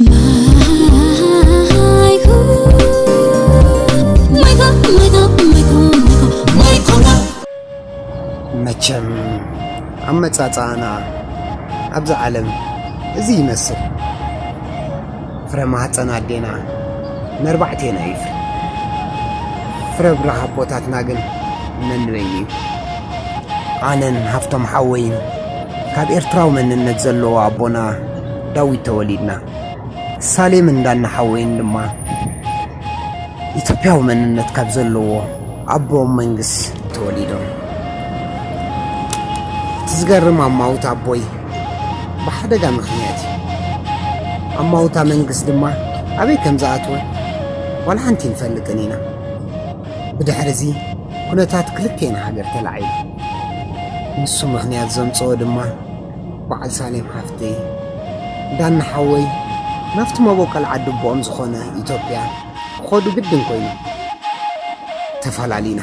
ማይኮ፣ ማይኮ፣ ማይኮ፣ ማይኮ፣ ማይኮ፣ ማይኮ። መቸም ኣመጻጽኣና ኣብዛ ዓለም እዚ ይመስል። ፍረ ማህጸን ኣዴና ነርባዕቴና እዩ ፍረ። ፍረ ብራኽ ኣቦታትና ግን ነንበይኑ እዩ። ኣነን ሃፍቶም ሓወይን ካብ ኤርትራዊ መንነት ዘለዎ ኣቦና ዳዊት ተወሊድና። ሳሌም እንዳና ሓወይን ድማ ኢትዮጵያዊ መንነት ካብ ዘለዎ ኣቦኦም መንግስ ተወሊዶም። እቲ ዝገርም ኣማውታ ኣቦይ ብሓደጋ ምኽንያት እዩ። ኣማውታ መንግስ ድማ ኣበይ ከም ዝኣትወ ዋላ ሓንቲ ንፈልጥን ኢና። ብድሕርዚ ኩነታት ክልቴና ሃገር ተላዒሉ። ንሱ ምኽንያት ዘምጽኦ ድማ በዓል ሳሌም ሓፍተይ፣ ዳና ሓወይ ናብቲ መቦቀል ዓዲ ኣቦኦም ዝኾነ ኢትዮጵያ ክኸዱ ግድን ኮይኑ። ተፈላሊና።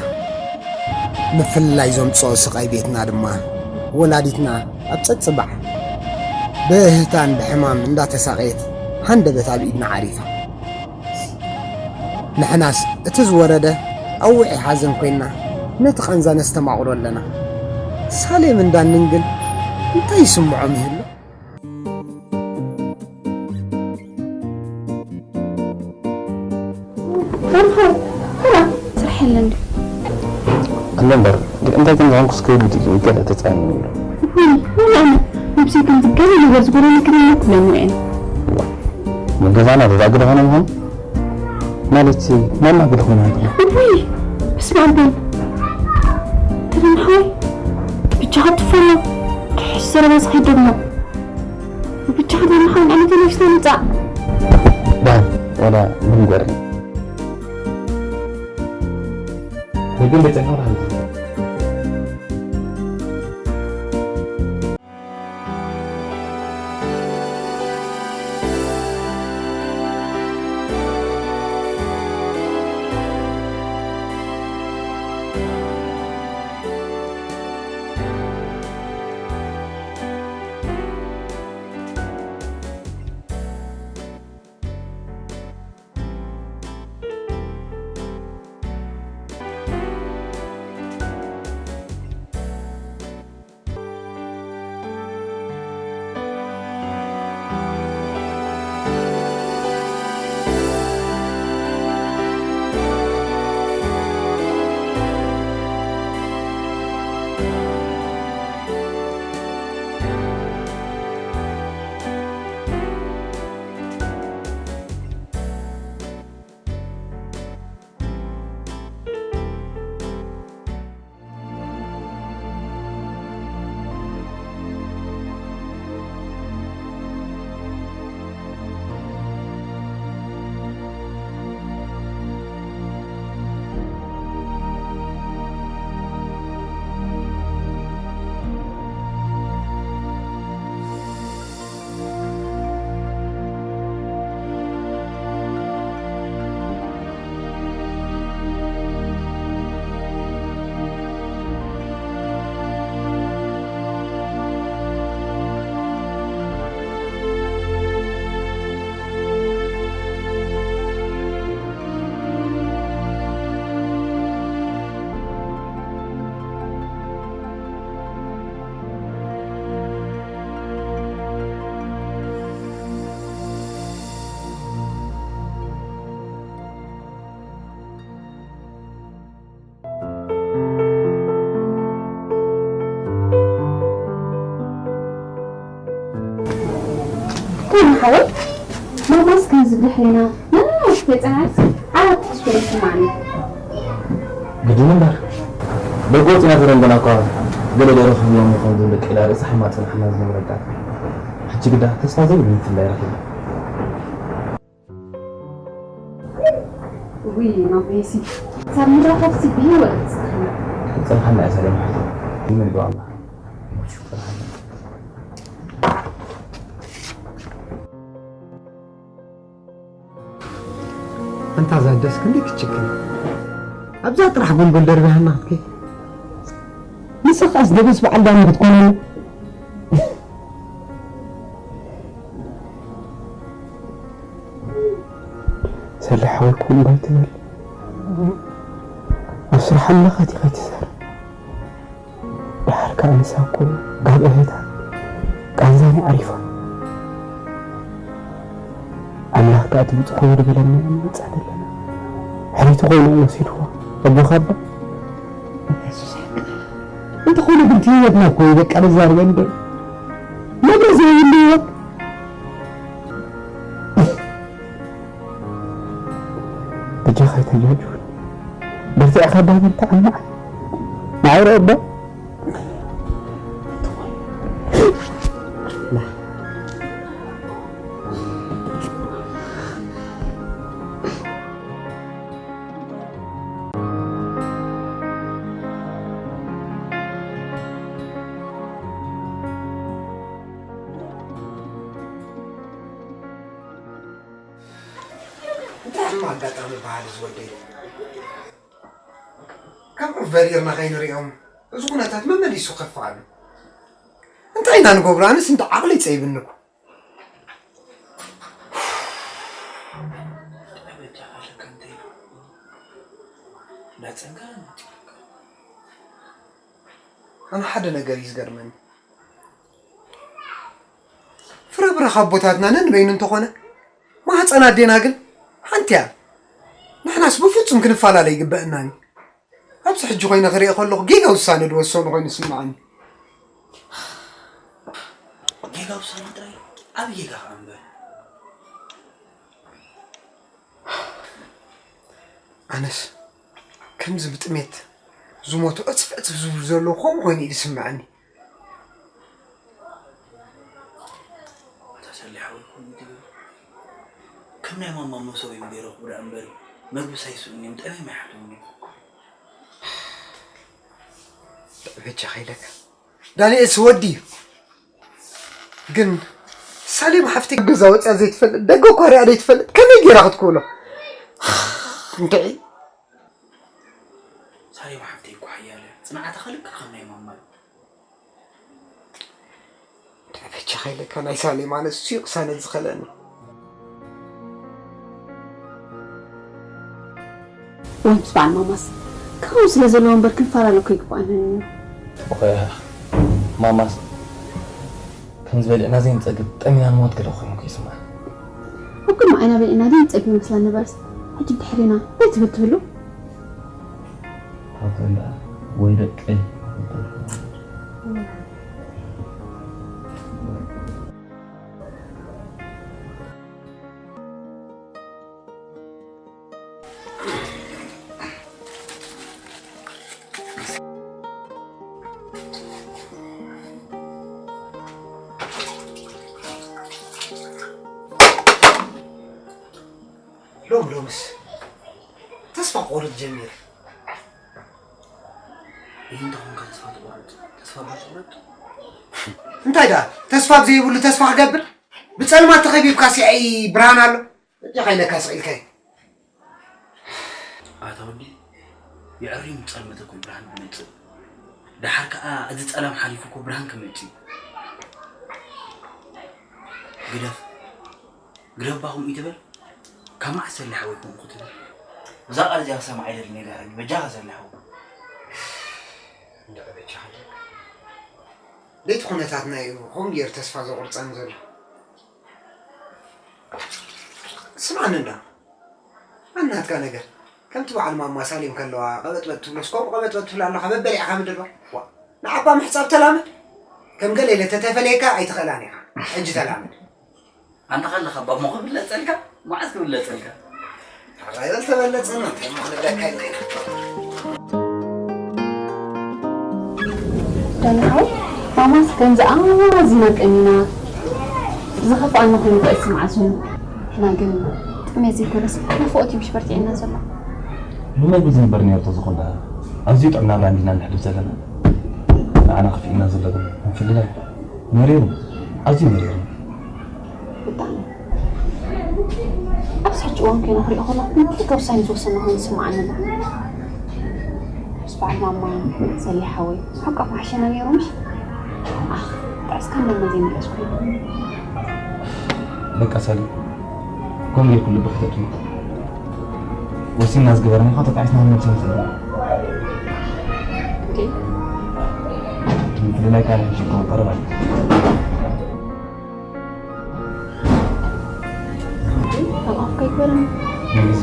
ምፍልላይ ዘምጽኦ ስቓይ ቤትና ድማ ወላዲትና ኣብ ጸጽባዕ ብእህታን ብሕማም እንዳተሳቐየት ሃንደበት ኣብ ኢድና ዓሪፋ። ንሕናስ እቲ ዝወረደ ኣውዒ ሓዘን ኮይና ነቲ ቃንዛ ነስተማቕሮ ኣለና። ሳሌም እንዳንን ግን እንታይ ይስምዖም ይህሉ? መርሃ፣ ስራሕ የለን ድዩ? ኣሎ እምበር፣ ግን እንታይ ከም ዝኾንኩስ ክብል ድዩ ገለ ተጻይኑ ነይሩ። ውይ፣ ዋላ ኣነ ነብሰይ ከምዚ ገለ ነገር ዝጎደለኒ ክደለ ክብለኒ እየን። ዋ፣ ንገዛና ተዛግደ ኾነ ምዃኑ? ማለት ማማ ግደ ኾነ ሃገር። ውይ፣ በስመ ኣብ በል። ተረንሓይ፣ ብቻኻ ትፈሎ፣ ክሕሽ ዘረባ ዝኸይድ ደግሞ። ብቻኻ ተረንሓይ፣ ኣነ ተነሽተ ምጻእ። ዳን፣ ወላ ምን ገርኒ። ንግን ቤት ነው። ተማሓወል ማማስ ከም ዝብድሕ ሌና ነናሽ ተጸናት ዓራት ክስወር ይስማኒ። ግድን እምበር፣ በጎ ጽና ተረንገና እኳ ገለ ደረኹ እዮም ይኾን ዝብል ደቂ ኢላ ርእሳ ሕማቕ ጽናሕና ዝነበረ ኣጋጣሚ። ሕጂ ግዳ ተስፋ ዘይብሉ ምፍላይ ረኺቡ። ውይ፣ ማሜሲ፣ ክሳብ ንራኸብሲ ብህይወት ክጸንሓና። ክጸንሓና እያ ሰለማ። ይመልኦ ኣምላኽ። ኣንታ ዛደስ ክንደይ ክትጭክን። ኣብዛ ጥራሕ ጎልጎል ደርቢሃና ክትከይ። ንስኻስ ደበስ በዓል ዳኒ ክትኮነሉ። ሰሊሕ ሓወይ፣ ከምኡ ኣይትበል። ኣብ ስራሕ ኣምላኻት ኢኻ ኣይትዛረብ። ደሓር ከኣ ንሳ እኮ ጋብኣ ሂባ ቃንዛን ኣዕሪፋ። ኣምላኽ ከኣ ትምጽእ ኮይኑ ድበለና ኢና ንመጽእ ዘለና። ሕሪቱ ኮይኑ ወሲድዋ ኣቦኻ እባ። የሱስ ሓቂ። እንተኾነ ግን እቲ ህይወትና እኮ እዩ በቃ ነዛርበ እምበር። መብረ ዘይብሉ ህይወት። በጃኻ ኣይተጃጅወኒ። በርቲዕካ እባ በርትዓኒ። ንዓይ ርኣ እባ። እንታይ ሕማቕ ኣጋጣሚ በሃሊ ዝወደይ። ካብ ዑፍ በሪርና ከይንሪኦም፣ እዚ ኩነታት መመሊሱ ከፍኣሉ። እንታይ ኢና ንገብሮ? ኣነስ እንዳ ዓቕሊ ጸይብኒ እኮ። ኣነ ሓደ ነገር እዩ ዝገርመኒ። ፍረ ብረኽ ኣቦታትና ነንበይኑ እንተኾነ፣ ማህፀን ኣዴና ግን ሓንቲ እያ። ንሕናስ ብፍጹም ክንፈላለ ይግበአና እዩ። ኣብዚ ሕጂ ኮይነ ክሪኦ ከለኹ ጌጋ ውሳነ ዝወሰኑ ኮይኑ ይስምዓኒ። ጌጋ ውሳነ ጥራይ? ዓቢ ጌጋ ከኣ እምበር። ኣነስ ከምዚ ብጥሜት ዝሞቱ ዕጽፍ ዕጽፍ ዝብሉ ዘለዉ ከምኡ ኮይኑ እዩ ዝስምዓኒ። ኣታ ሰሊሕ ሓወይ፣ ከምኡ ትብል? ከም ናይ ማማ መሶብ እዮም ገይሮም ክብልዓ እምበሪ፣ መግብስ ኣይስእኑን እዮም፣ ጠምዮም ኣይሓድሩን እዮም። በጃኻ ኢለካ። ዳንኤልስ ወዲ እዩ። ግን ሳሌም ሓፍተይ ገዛ ወፅያ ዘይትፈልጥ፣ ደገ እኳ ሪኣ ዘይትፈልጥ፣ ከመይ ገይራ ክትክእሎ? እንድዒ። ሳሌም ሓፍተይ እኮ ሓያል እያ። ጽንዓታ ከልክዕ ከም ናይ ማማ እዩ። በጃኻ ኢለካ ናይ ሳሌም ኣነ እሱ እዩ ቅሳነት ዝኸለኒ። ወይ ምስ በዓል ማማስ ከምኡ ስለ ዘለዎ እምበር ክንፈላለ እኮ ይግባኣና ነይሩ። እኮ እያ። ማማስ ከም ዝበልዕና ዘይንጸግብ ጠሚና ንሞት ገለ ኮይኑ እኮ ይስምዓኒ። ኣብ ቅድሚ ዓይና በሊዕና ዘይንጸግብ ይመስላ ነበረስ፣ ሕጂ ድሕሪና እንታይ ትብል ትህሉ? ኣቶ እንዳ ወይ ደቀይ። ሎም ሎምስ ተስፋ ቆርጽ ጀሚረ። ይህ እንተኾንካ ተስፋ ትቆርጽ፣ ተስፋ ባትቆርጽ? እንታይ ደኣ ተስፋ ብዘይብሉ ተስፋ ክገብር? ብጸልማት ተኸቢብካ ሲኣይ ብርሃን ኣሎ። በጃኻ ኢለካ ስቕ ኢልካዮ። ኣታ ወዲ፣ የዕርዩ ጸልመት እኮ ብርሃን ክመጽእ። ደሓር ከኣ እዚ ጸላም ሓሊፉ እኮ ብርሃን ክመጽእ እዩ። ግደፍ፣ ግደፍ እባ ከምኡ ይትበል። ካብ መዓስ ሰሊሕ ሓወይ ከምኡ ክትብል? እዛ ቃል እዚኣ ክሰምዓ ኣይደልን እየ፣ ደሓር በጃኻ ሰሊሕ ሓወይ። እንድዒ በጃኻ። ለይቲ ኩነታትና እዩ ከምኡ ገይሩ ተስፋ ዘቑርጸኒ ዘሎ። ስምዓኒ እንዳ፣ ኣናትካ ነገር ከምቲ በዓል ማማ ሳሌም ከለዋ ቀበጥበጥ ትብሎስ ከምኡ ቀበጥበጥ ትብል ኣለኻ፣ በበሊዕኻ ምድርባር። ዋ፣ ንዓባ ምሕጻብ ተላመድ። ከም ገለ ኢለ ተተፈለየካ ኣይትኽእላን ኢኻ። ሕጂ ተላመድ። ኣንታ ከለኻ እባ እሞ ክብለጸልካ? መዓስ ክብለጸልካ? ሕራይ በል ተበለጸና፣ እንታይ እሞ ክንብለካ ኢልና ኢና። ዳኒ ሓወይ፣ ማማስ ከምዚ ኣዝና ቀኒና፣ ዝኸፍኣና ኮይኑ ከይስምዓ ዝህሉ። ንሕና ግን ጥሜት ዘይኮነስ ናፍቖት እዩ ምሽ በርቲዕና ዘሎ። ብመግቢ ዝንበር ነርቶ ዝኾነ ኣዝዩ ጥዑም ናብራ እንዲና ንሕልፍ ዘለና። ንዓና ከፊእና ዘሎ ግን ምፍልላይ መሪሩ፣ ኣዝዩ መሪሩ። ብጣዕሚ። ኣብዚ ሕጂ እዋን ኮይነ ክሪኦ ከለኹ ግን ብጣዕሚ ውሳኔ ዝወሰንና ኮይኑ ይስምዓኒ ኣሎ። ምስ በዓል ማማ ሰሊሕ ሓወይ ሓቋፍ ምሓሸና ነይሩ ምሽ? ኣኽ፣ ጥዕስካ እንዳመ ዘይመለስኩ። በቃ ሳሊ፣ ከምኡ ጌርኩ ልቢ ከተጥሙ። ወሲንና ዝገበርናኻ ተጣዒስና ክንመልሶ ንኽእል ኢና። ምፍልላይ ካልእ ምሽ ይከውን ቀረባ። ኣብ ኣፍካ ይግበረኒ። ነዚ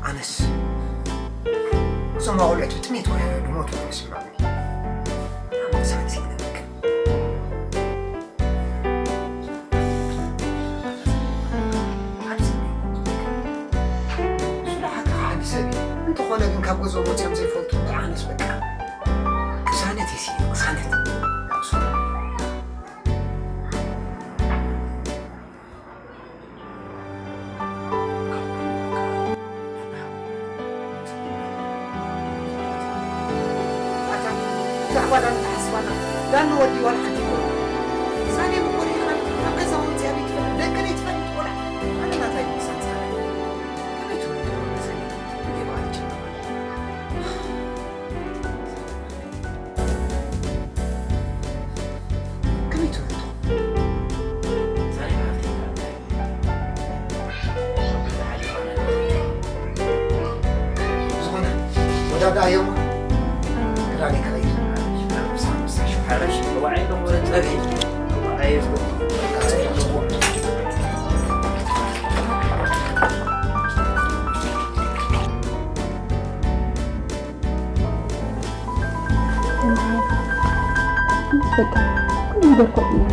ኣነስ እዞም ኣቑልዕት ብጥሜት ኮነ ድሞት ኮነ ስምዑኒ። ኣነ ቅሳነት የለን በቃ። ኣብዚ ሱዳሓ ከዓ ዓቢ ሰብ እዩ። እንተኾነ ግን ካብ ገዝኦም ወፂኦም ዘይፈልጡ እምበር ኣነስ በቃ ቅሳነት እዩ ስኢነ፣ ቅሳነት። ብዛዕባ ዳኒ ተሓስባና ዳኒ ወዲ ዋላ ሓንቲ ይኮነ ሳሌም እኮ ርኢኻ ኣብ ገዛ ወፂኣ ዘይትፈልጥ ደቂ ዘይትፈልጥ ቆልዓ ኣነ ናታይ ምሳት ሳሌም ከመይ ትብሉ ትኾነ ሳሌም ይባል ጭምር ከመይ ትብሉ ሳሌም ሓፍተይ ዝኾነ ወዳዳ እዮም። ክዳን ይከረይ። በቃ፣ ኩሉ ነገር ኮፍ ኢልና፣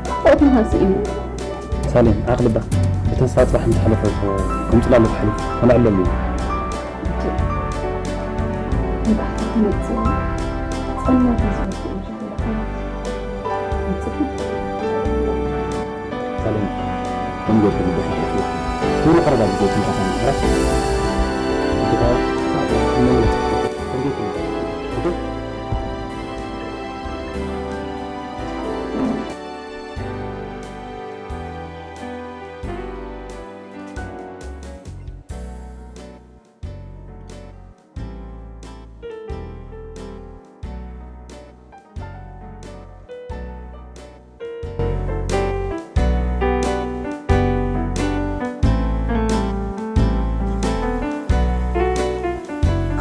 ብቑዕትና ስኢና። ሳሌም፣ ዓቕሊ ባ፣ እተን ሰባት ጽባሕ ምስ ሓለፈ እኮ ከም ጽላሎት ሓሊፉ፣ ከነዕልለሉ ኢና። እቲ ንባሕቲ ክመጽእ፣ ጸልማት ዝወስድ እዩ። ሳሌም፣ ከም ጌርኩ ንደፊ ሓፍና። ንመቐረባ ግዜ ክንቀሳቀስ ምሕረት። እጅኻ ሳዕት መመለስ። ከም ጌርኩ ንደፊ።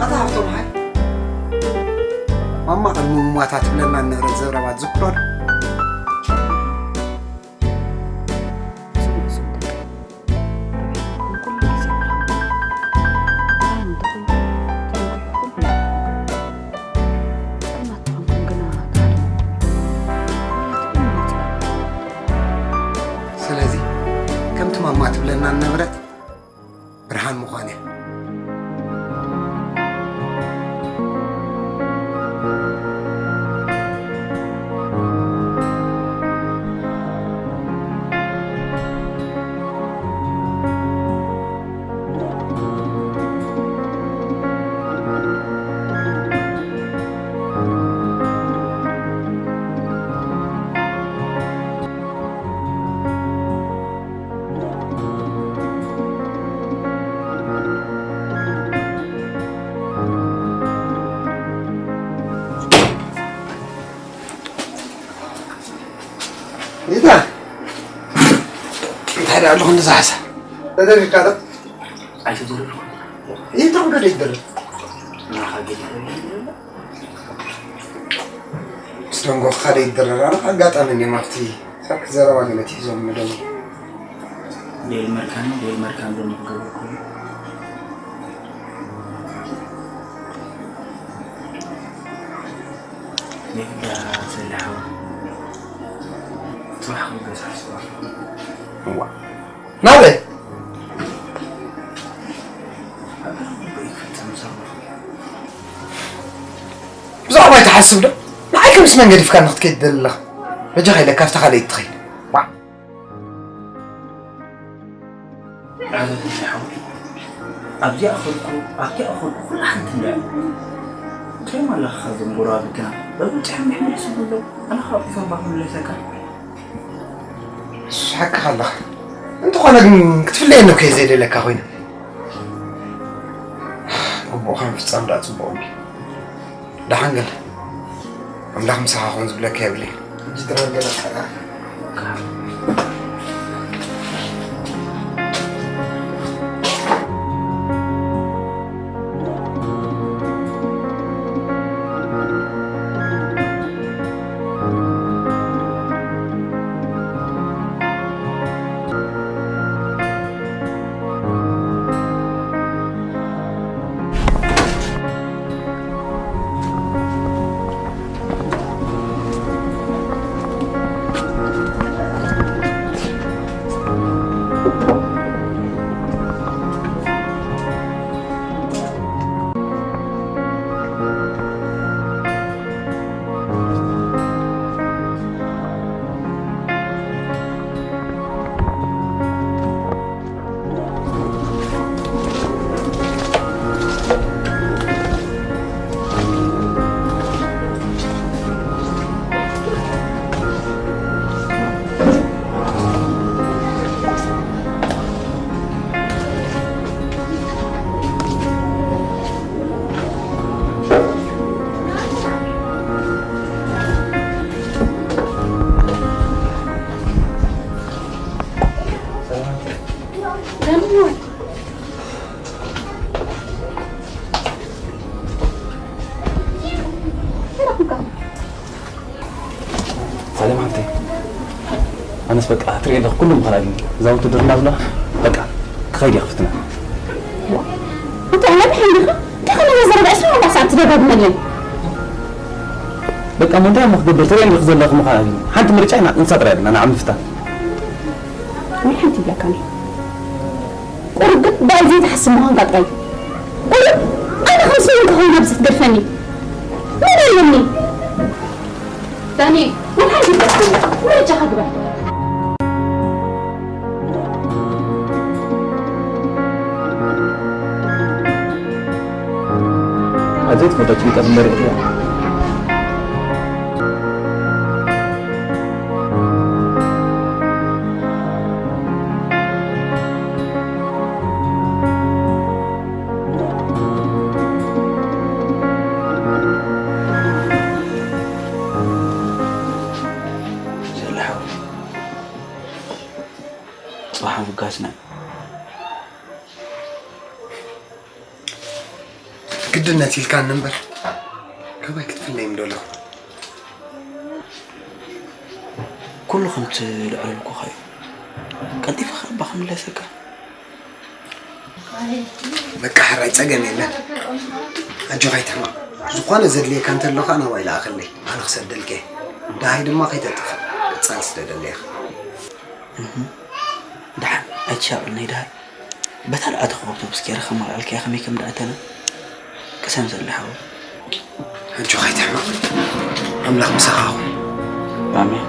ኣታ ሃብቶም፣ ሃይ። ማማ ቅድሚ ምሟታ ትብለና ዝነበረት ዘረባ ትዝክሮ ዶ? ስምዑ፣ ስምዑ ደቀይ። ኩሉ ግዜ ብርሃን። ብርሃን እንተኾይኑ፣ ተነዊሑ ኩሉ ይረኣ። ጸልማት ተኾንኩም ግና ክሓድሙ። ምኽንያቱ ኩሉ ይጽላል። ስለዚ፣ ከምቲ ማማ ትብለና ዝነበረት፣ ብርሃን ምዃን እያ። ይታ እንታይ ደኣ ኣለኹ እንደዛ ሓሳብ ተደሪርካ ዶ? ኣይተደረርኩ። ይታ ጉዶ ደይትደረር። ናኻ ገዲፈ ምስ ደንጎኻ ደይትደረር። ኣነ ኣጋጣሚ እኔም ኣብቲ ሳክ ዘረባ ገለ ትሒዞም ንደንጎ። ዴል መርካን፣ ዴል መርካን ደሞ ክገብረኩ። ዴል ዳ ሰላሓው። ጽባሕ ክብገስ ሓስባ። እዋ። ናበይ? ብዛዕባ እንታይ ሓስብ ዶ? ንዓይ ከምስ መን ገዲፍካ ንክትከይድ ትደሊ ኣለኻ? በጃኻ ኢለ ካብታ ካልኣይቲ ትኸይድ። ዋዕ። ዓበትኒ ሓወይ፣ ኣብዚኣ ከድኩ ኣብቲኣ ከድኩ ኩላ ሓንቲ እንድያ። እንታይ ማለኻ ካብዞም ጎረባብትና በብፅሖም ይሕምስሉ ኣለዉ። ኣነ ካብ ፊቶም ባኹም ለይሰካ። ንሱስ ሓቅኻ ኣለኻ። እንተኾነ ግን ክትፍለየኒ እኮ እየ ዘይደልየካ ኮይነ። ግቡእኻ ምፍጻም ደኣ ጽቡቕ እምቢ። ደሓን ግን ኣምላኽ ምሳኻ ኹን ዝብለካ የብለይን። ሕጂ ጥራይ ገለ ጸጋ። ሰላም ሓፍተይ፣ ኣነስ በቃ ትሪኢ ኣለኹ ኩሉ ምዃን ኣግኒ እዛ ውትድርና ብላ በቃ ክኸይድ እየ ክፍትና። እንታይ ነብሕ እንዲኻ? እንታይ ከለና ዘረባ ዕስራ ኣርባዕ ሰዓት ትደጋግመለን? በቃ እሞ እንታይ እሞ ክገብር፣ ትሪኢ ኣለኹ ዘለኹ ምዃን ኣግኒ ሓንቲ ምርጫ ኢና፣ ንሳ ጥራይ ኣለና ንዓ ምፍታን። ወይ ሓንቲ ይብለካኒ። ቁሩብ ግን ብኣይ ዘይትሓስብ ምዃንካ ጥራይ። ቁሩብ ኣነ ከም ሰበይንካ ኮይነ ኣብዚ ትገድፈኒ። መን ኣለኒ? ዳኒ፣ ወላ ሓንቲ ይበልኩ፣ ምርጫኻ ግበር። ኣዘይ ትፈቶ ጭንቀት እምበር እያ። ዘለ ሓወይ፣ ጽባሕ ምብጋስና እዩ። ግድነት ኢልካኒ እምበር፣ ካባይ ክትፍለይ ምደለኹ። ኩሉ ከምቲ ልዕለልኩኻ እዩ። ቀልጢፈ ካብ ኣባ ክምለሰካ። በቃ ሕራይ ጸገም የለን። ኣጆኻ ኣይትሕመቕ። ዝኾነ ዘድልየካ እንተሎ ኸኣ ናባይ ለኣኸለይ። ኣነ ክሰደልካ እየ። ደሃይ ድማ ከይተጥፍእ። ቀጻሊ ስደደለይ ኢኻ። እህ። ደሓን ኣይትሻቐልኒ ደሃይ። በታ ደኣ ተኸብቶ ብስኬረ ከመልኣልካያ ከመይ ከም ደኣተና ቅሰን ዘሎ ሓወይ። ኣጆኻ ኣይትሕመቕ። ኣምላኽ ምሳኻ ይኹን። ኣሜን።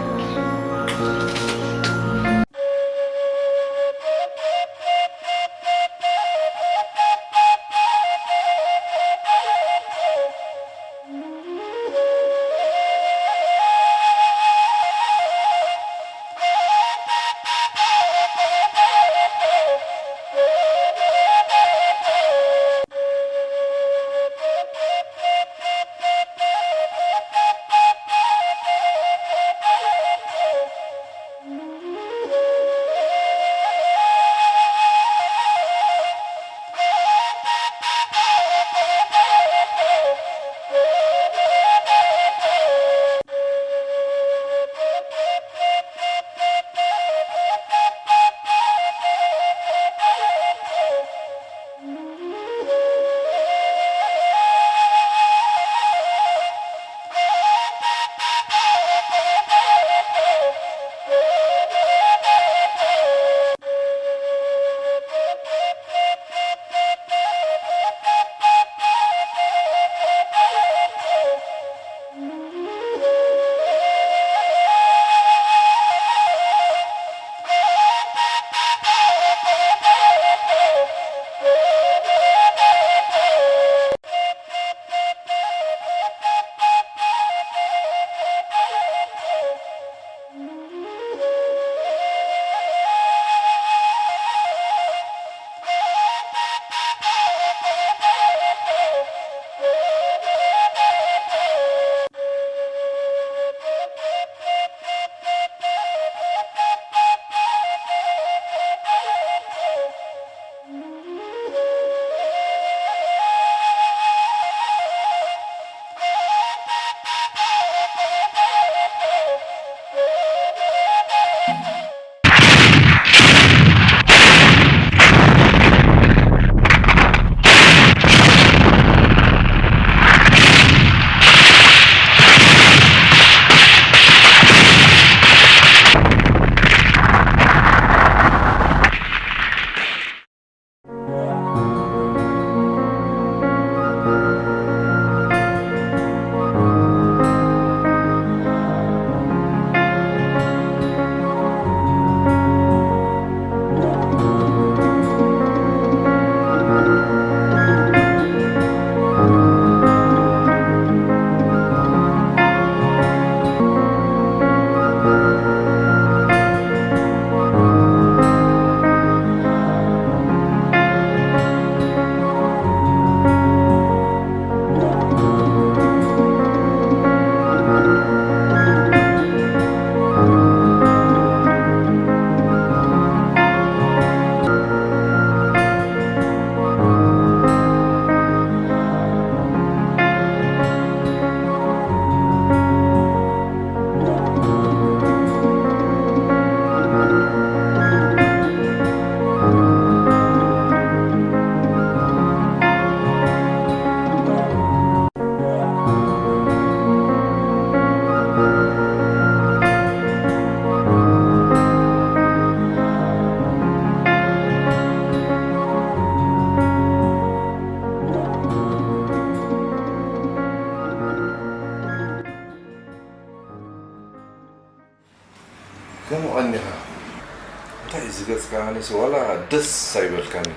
ዝገጽካ ኣነስ ዋላ ደስ ኣይበልካኒ።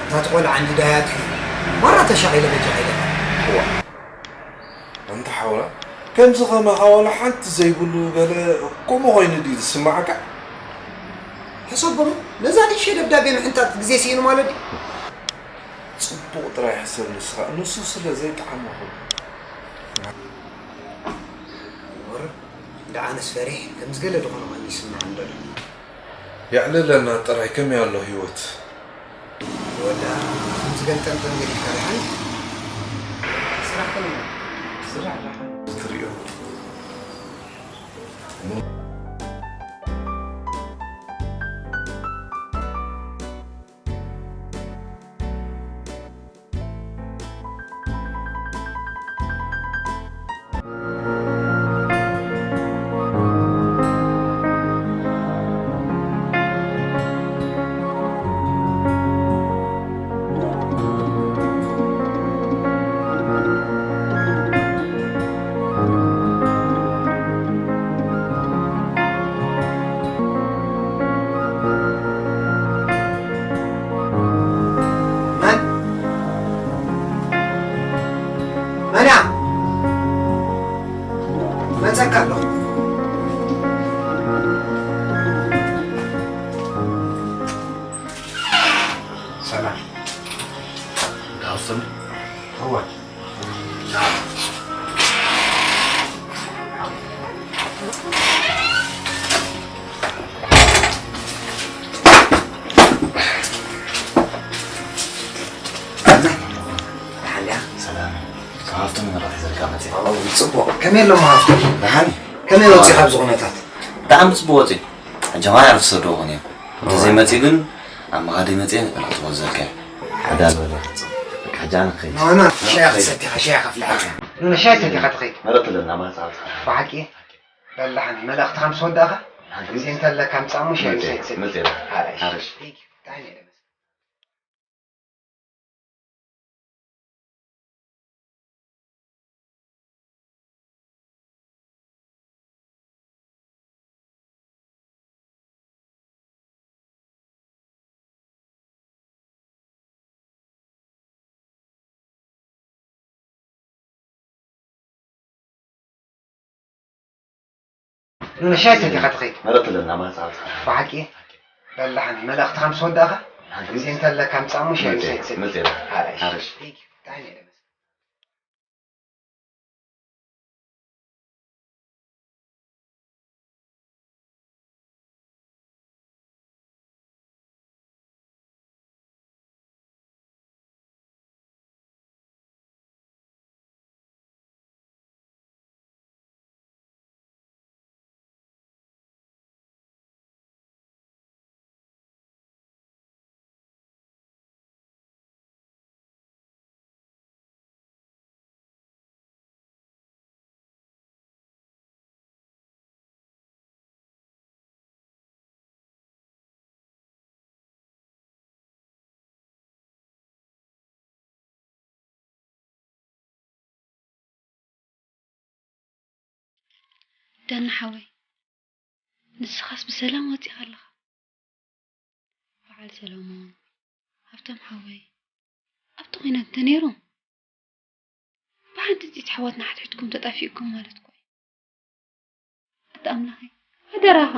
እታ ትቆልዓ እንዲ ዳያት ማራ ተሻቒለ በጃ ኢለ። ዋ። ኣንታ ሓውና፣ ከምዚ ከማኻ ዋላ ሓንቲ ዘይብሉ ገለ ከምኡ ኮይኑ ድዩ ዝስምዓካ? ሕሰቦም፣ ነዛ ንእሽተይ ደብዳቤ ምሕንጣጥ ግዜ ስኢኑ ማለት ድዩ? ጽቡቕ ጥራይ ሕሰብ ንስኻ፣ ንሱ ስለ ዘይጠዓመኹ። ወር፣ እንዳ ኣነስ ፈሪሕ፣ ከምዚ ገለ ዝኾነ ኮይኑ ይስምዓኒ ዘሎ። የዕልለና ጥራይ፣ ከመይ ኣሎ ህይወት? ወላ፣ ከምዚ ገልጠምጠም ገዲፍካ ደሓን? ስራሕ ከመይ ኣሎ? ስራሕ ደሓን። ትሪኦ። መን? መን እያ? መጸካ ኣለኹ። ሰላም። ዳውስም። እወ። ሓልያ? ሰላም። ካብ ሃፍቶም ንመረቕ ሒዘልካ መጽእ። ኦ፣ ጽቡቕ። ከመይ ኣለሞ ሃፍቶም? ደሓን። ከመይ ወጺእ ካብዚ ኩነታት? ብጣዕሚ ጽቡቕ ወጺእ። ሕጂ ኸኣ ዕረፍቲ ሰደኹን እየ። እንተዘይመጺኡ ግን ኣብ መኻድይ መጺኤ መልእኽቲ ክወስደልካ እየ። ሓዳር በለ። በቃ ሕጂ ኣነ ክኸይድ። ኖ፣ ኖ፣ ሻሂ ክትሰቲ ኢኻ፣ ሻሂ ከፍልሓልካ። ኖ፣ ኖ፣ ሻሂ ሰቲኻ ትኸይድ። መረትልና ማለት ኣብዛ። ብሓቂ? በላሕኒ፣ መልእኽትኻ ምስ ወዳእኻ፣ ሓቂ? ግዜ እንተለካ ምጻእ እሞ ሻሂ መጺኤ፣ ምሳይ ትሰቲ። መጺኤ። ሓራይ። ሓራይ። Thank you። ብጣዕሚ እየ ደስ ንሻይ ሰቲኻ ትኸይድ። መረትልና ማለት ኣብዛ። ብሓቂ? በላሕኒ፣ መልእኽትኻ ምስ ወዳእኻ፣ ሓቂ? ግዜ እንተለካ ምጻእ እሞ ሻሂ መጺኤ፣ ምሳይ ትሰቲ። መጺኤ። ሓራይ። ሓራይ። Thank you። ብጣዕሚ እየ ደስ ዳና ሓወይ፣ ንስኻስ ብሰላም ወጺኻ ኣለኻ? በዓል ሰሎሞን፣ ሃብቶም ሓወይ፣ ኣብቲ ኲናት እንተነይሮም፣ ብሓንቲ ጥይት ኣሕዋትና ሓድሕድኩም ተጣፊእኩም ማለት እኮ እዩ። ኣታ ኣምላኸይ፣ ሓደራኻ።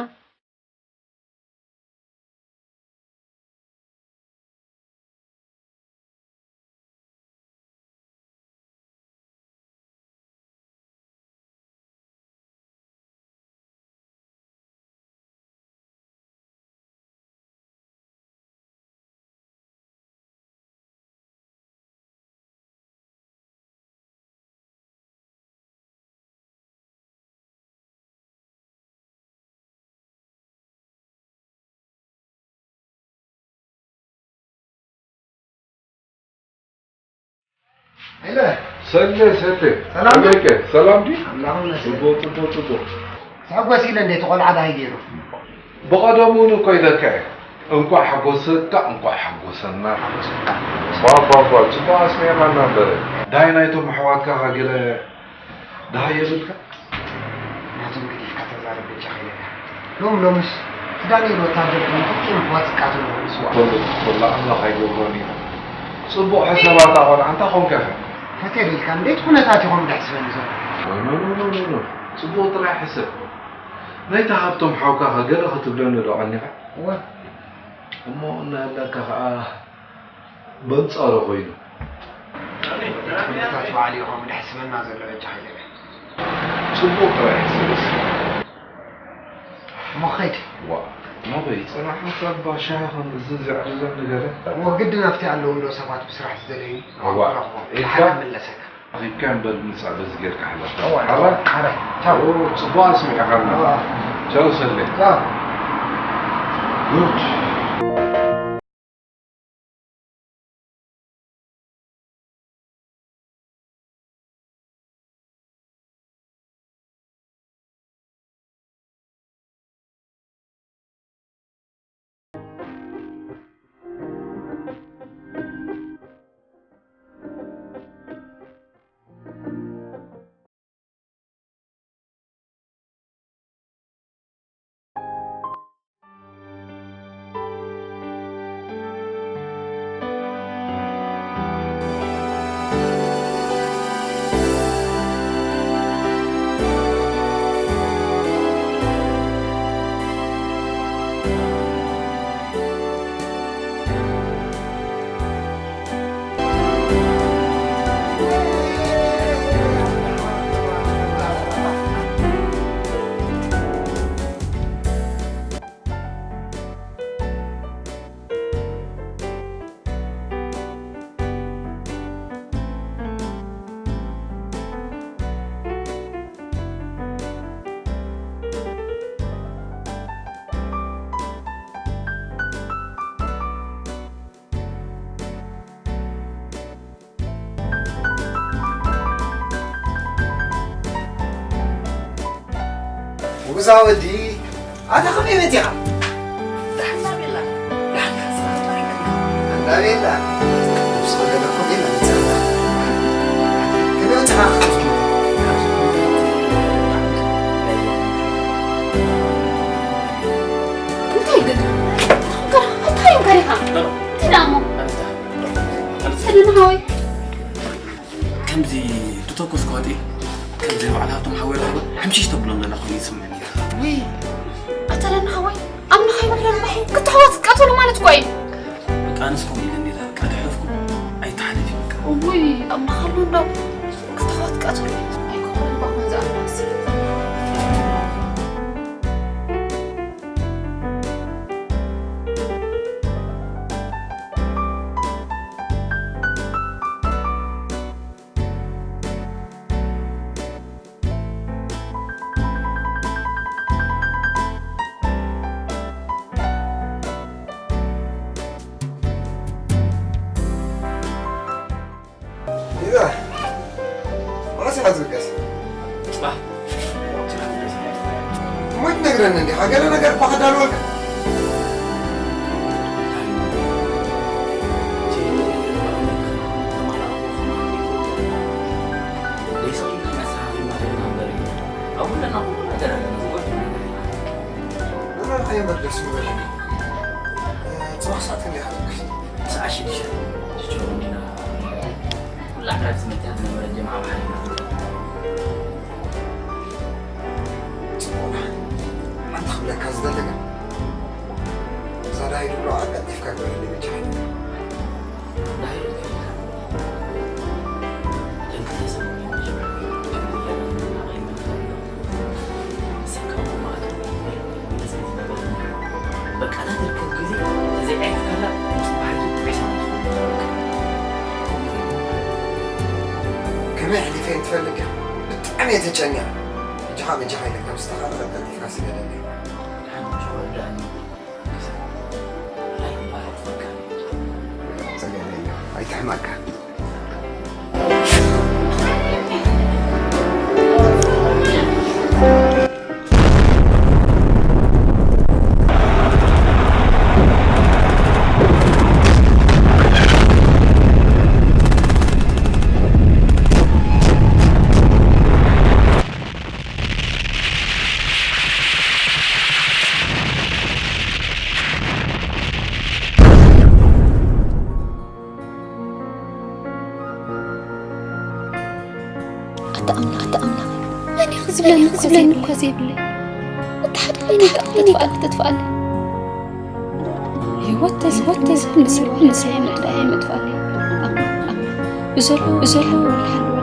ሄሎ። ሰሌ፣ ሰሌ። ሰላም? ከመይከ? ሰላም ድዩ? ኣምላኽ ይመስገን። ጽቡቕ፣ ጽቡቕ፣ ጽቡቕ። ትሕጎስ ኢለ እንዴ፣ እቲ ቆልዓ ዳይ ገይሩ? ብቐደሙ እውን እኮ ኢለካ እየ። እንኳዕ ሓጎሰካ፣ እንኳዕ ሓጎሰና። ሓጎሰካ። ባ፣ ባ፣ ባ፣ ጽቡቕ ኣስሚዕካና እምበር። ዳይ ናይቶም ኣሕዋትካ ገለ ደሃይ የብልካ? ናቶም ገዲፍካ ተዛረብ በጃኻ ኢለካ። ሎም ሎምስ ዳንኤል ወታደር ኮይኑ ክልቲኦም ኣሕዋት ዝቃተሉ ይኾኑ ስዋ። ተወልድ ክትኮላ ኣምላኽ ኣይገብሮን እዩ። ጽቡቕ ሕሰብ ኣታ ቆልዓ፣ እንታይ ኾንካ ኢኻ? ፈትየ ዶ ኢልካ እንዴት ኩነታት ኢኹም ደሕስበኒ ዘሎ? ኖ፣ ኖ፣ ኖ፣ ኖ፣ ኖ፣ ኖ። ጽቡቕ ጥራይ ሕሰብ። ናይታ ሃብቶም ሓውካ ኸ ገለ ክትብለኒ ዶ ቀኒኻ? እወ። እሞ እናሃለካ ኸኣ በንጻሩ ኾይኑ። ኩነታት በዓል ኢኹም ደሕስበና ዘሎ በጃኻ ኢለካ። ጽቡቕ ጥራይ ሕሰብ እስኪ። እሞ ኸይድ። ዋ፣ ናበይ? ጽናሕ፣ ኣባ ሻሂ ከም እዚ ዝዕድሎም ንገረ። እሞ ግድን ኣብቲ ኣለዉ እንዶ ሰባት ብስራሕ ዝደለዩ እዋ፣ ክረኽቦም። ኢልካ? ብሓደ ክምለሰካ። ኣኺብካ እምበር ምጻእ በዚ ጌርካ ሕለፍ። እዋ፣ ሓራይ? ሓራይ። ቻው። ኦ፣ ጽቡቕ ኣስሚዕካና። እዋ። ቻው ሰሌ። ቻው። ጉድ። ውጉዛ ወዲ፣ ኣታ ከመይ መጺኻ? ደሓን ዳ ቤላ። ደሓን ዳ ስራሕ ጠሪቀ። ኣንዳ ቤላ። ምስ ወደደ እኮ ቤላ መጺኣ። ከመይ መጺኻ? እንታይ ግን? እንታይ እዮም ከሪኻ? እንታይ ደኣ እሞ? ሰለና ሓወይ። ከምዚ ዝተኮስኩ ዋጢ፣ ከምዚ በዓል ሃብቶም ሓወይ ረኽበ፣ ሕምሽሽ ተብሎም ዘላ ኮይኑ ይስምዐኒ። ውይ፣ ኣታ ለና ሓወይ፣ ኣምና ከይበለን ባሕሪ ክልተ ኣሕዋት ዝቃተሉ ማለት እኮ እዩ። በቃ ኣነስ ከምኡ ኢለ እንዲላ፣ በቃ ድሕረፍኩ ኣይተሓለፊ በቃ። ውይ፣ ኣምና ካሉ እንዶ ክልተ ኣሕዋት ዝቃተሉ ኣይክኾኑን ባኹን ዝኣምናሲ። ኢዛ፣ መዓስ ኢኻ ትብገስ? ጽባሕ። እሞ ኣይትነግረኒ እንዲኻ፣ ገለ ነገር እኳ ከዳልወልካ። ንመርዓዮ መድረስ ይበለኒ። ጽባሕ ሰዓት ክንደይ ኢኻ ትብገስ? ሰዓት ሽዱሽተ። ሽዱሽተ እንዲና። ኩላ ዕረፍቲ መጺኣ ዝነበረት ጀምዓ ባሕሪ ኢና። ጽቡቕ። ሓንቲ ክብለካ ዝደሊ ግን፣ እዛ ዳሂር ብሎዓ ቀልጢፍካ ግበረለይ በጃኻ። ዳሂር? ደንክተይ ሰሙን ይመሽ። ከምዚ ገና ኣቕሊመ ንኸይድ። ንሳ ካብ ቁም ኣትዩ። በቃ፣ እታ ትርከብ ግዜ ተዘይዓይትካላ፣ ባሕሪ ዒሳ። ከመይ ኣሕሊፈ ትፈልጥ? ብጣዕሚ እየ ተጨኒቐ። ሕጂ ኸኣ በጃኻ ኢለ ከም ዝተኻእለ ቀልጢፍካ ስደደለይ። ሓንቲ ወዳኒ። ጸገም የለን። ኣይትሕመቅ። ኣንታ ኣምላኽ፣ ኣንታ ኣምላኽ፣ መን እዩ ክዝብለኒ እኮ ዘይብለይ። ኣታ ሓደ መን እዩ ክኣኽለኒ? ተጥፍኣለይ፣ ተጥፍኣለይ። ህይወት ተዝህብ፣ ህይወት ተዝህብ፣ ንስርሑ፣ ንስርሑ፣ ምጥፋእ፣ ምጥፋእ። ብዘሎ፣ ብዘሎ፣ ወላ ሓልወኒ።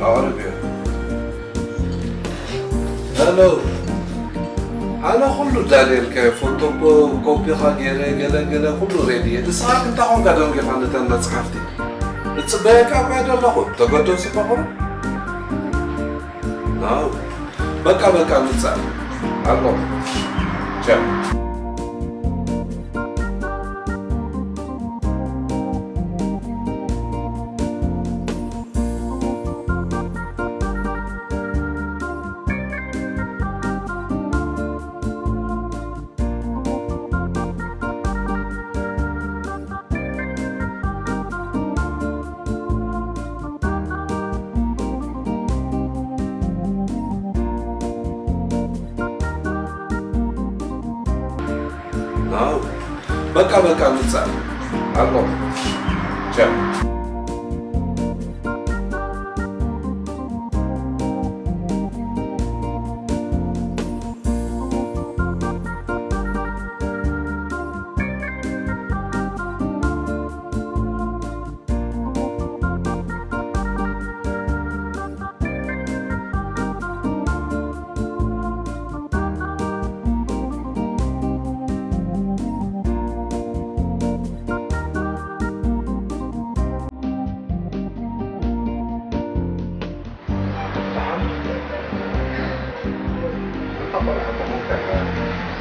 ኣቕርብዮ። ሄሎ፣ ኣነ ኩሉ ዳልየልካዮ፣ ፎቶ ኮ-፣ ኮፒኻ ገይረ፣ ገለ ገለ ኩሉ ሬዲ እየ። ንስኻ ግን እንታይ ኮንካ ደንጊኻ ነተን መጽሓፍቲ? እጽበየካ እኳ እየ ዘለኹ፣ ተገዶ ጽበኹ። ናው፣ በቃ፣ በቃ፣ ምጻእ ኣሎ። ቻው። ናው፣ በቃ፣ በቃ፣ ምጻእ ኣሎ። ቻው።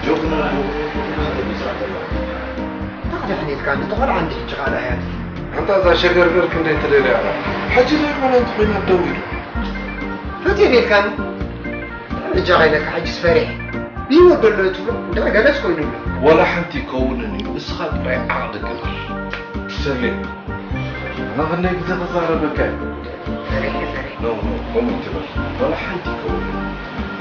ጆግና፣ ጆግና፣ ጆግና፣ ጆግና፣ ጆግና። እንታይ ክትሕን ኢልካ? ነቲ ቆልዓ እንዲ ሕጂ ካልእ ኣያት። ኣንታ እዛ ሸገርገር ክንደይ ትደልያ ኣላ? ሕጂ ዘይኮነ እንተኾይና ደው ኢሉ። ፈትየ ኢልካኒ። እጃ ከይለካ ሕጂስ ፈሪሐ። ብህይወት ዘሎ ትብሎ እንዳ ገለስ ኮይኑ ኣሎ። ወላ ሓንቲ ይከውንን እዩ። ንስኻ ጥራይ ዓቕሊ ግበር። ሰሌ፣ ኣነ ክንደይ ግዜ ክዛረበካ እየ። ፈሪሐ፣ ፈሪሐ። ኖ፣ ኖ፣ ከምኡ ይትበል። ዋላ ሓንቲ ይከውን።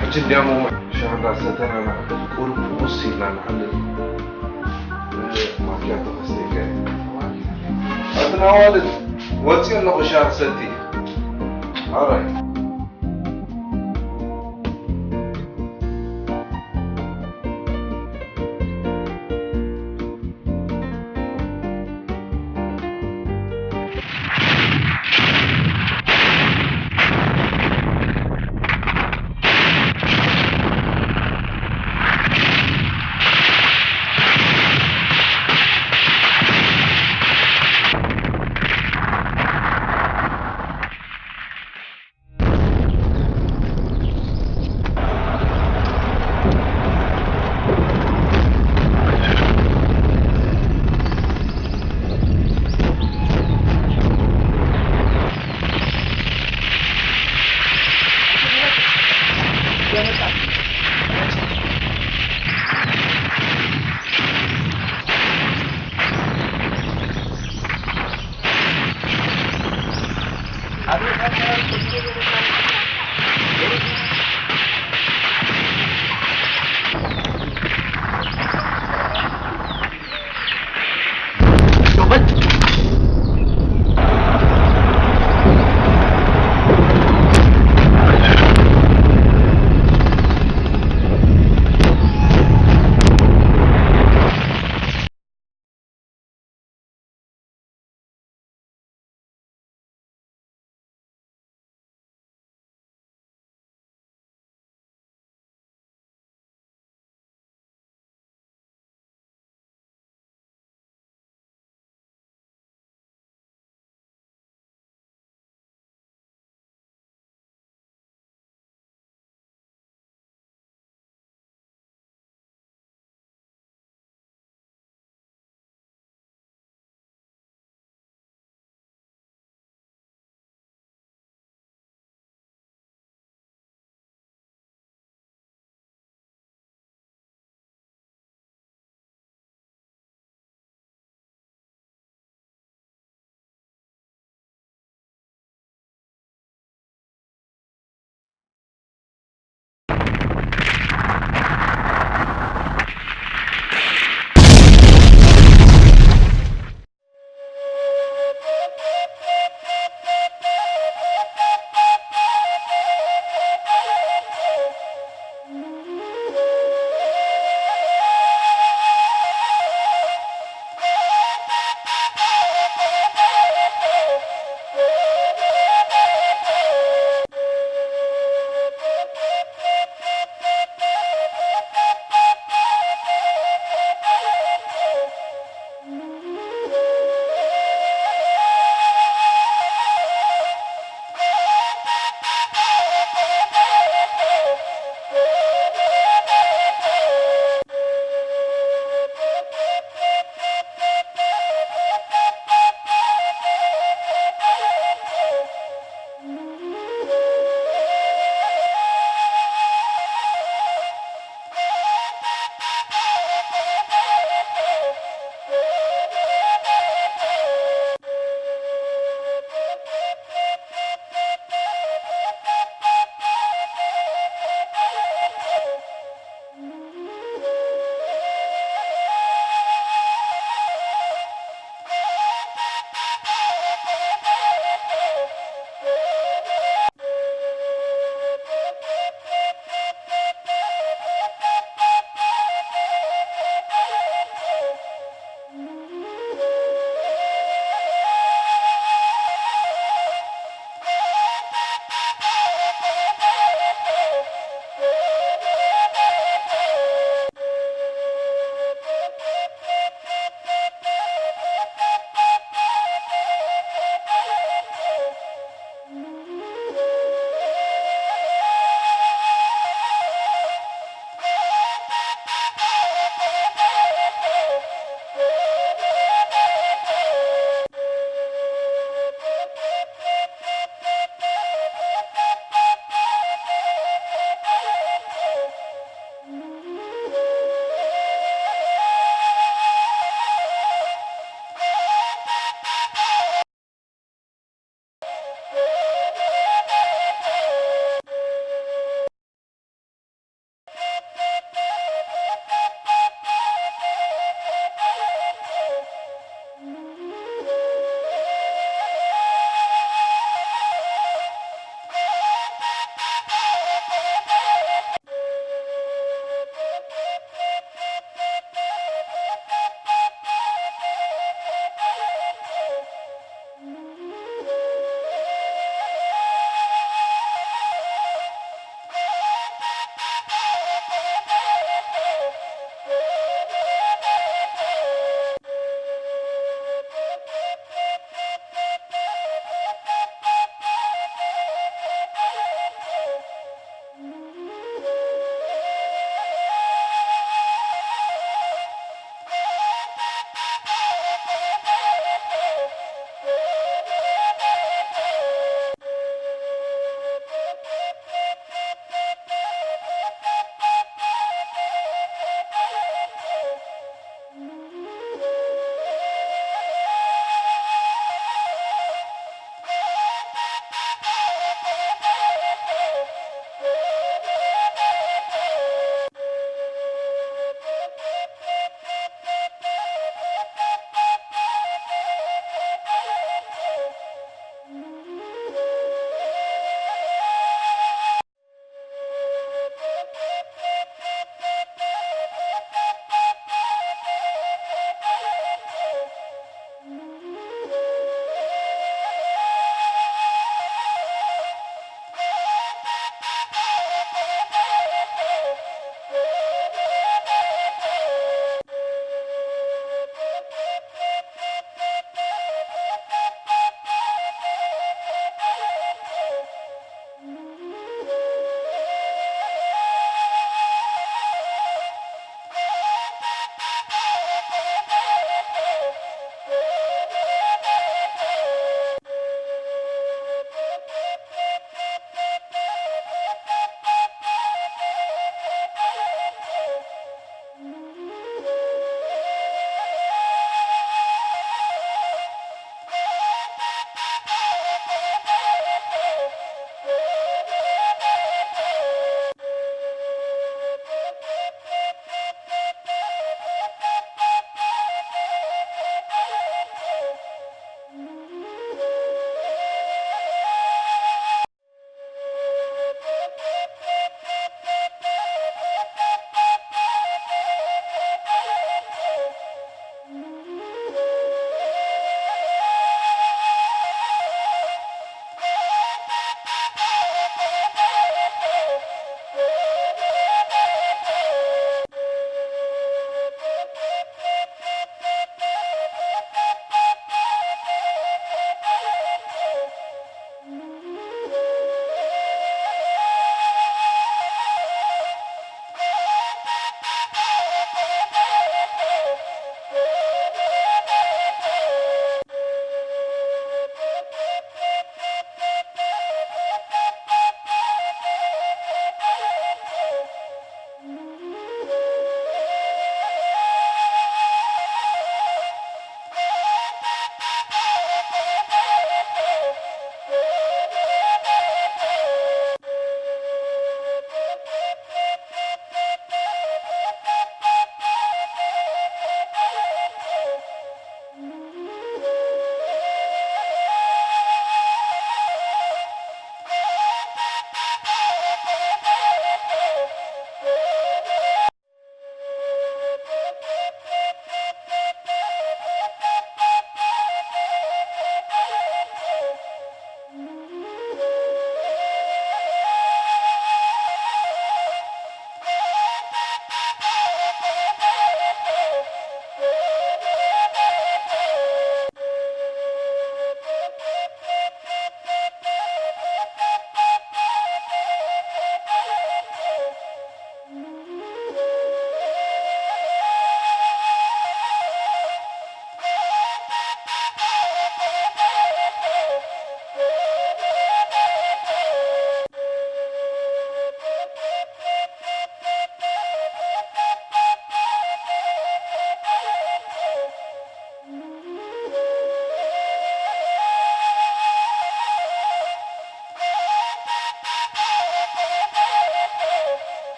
ሕጂ እንዲያውም ሻሂ እንዳሰተና ንዓልል፣ ቁሩብ ፍኹስ ኢልና ንዓልል። እ፣ ማኪያቶ ከስተይካ እየ። ኣትን ኣዋልድ፣ ወፂእ ኣለኹ ሻሂ ክሰቲ። ኣራይ።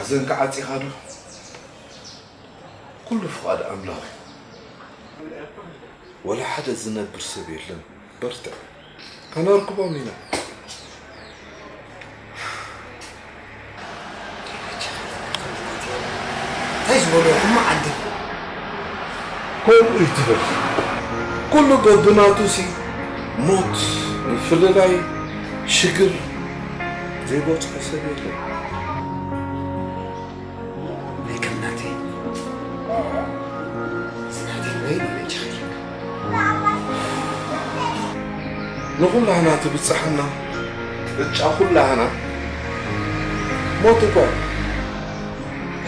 ዘንካ ዓጺኻ ዶ? ኩሉ ፍቓድ ኣምላኽ እዩ። ወላ ሓደ ዝነብር ሰብ የለን። በርትዕ። ከነርክቦም ኢና። እንታይ ዝበልዎ ሕማቕ ዓዲ። ከምኡ ይትበል። ኩሉ በብናቱ ሲ ሞት፣ ምፍልላይ፣ ሽግር ዘይበጽሖ ሰብ የለን። ናይ ከም ናተይ። እዚ ናተይ ወይ ንመንጭ ኸይልካ። ንኹላህና ትብጽሓና ዕጫ ኩላህና ሞት እኳ እዩ።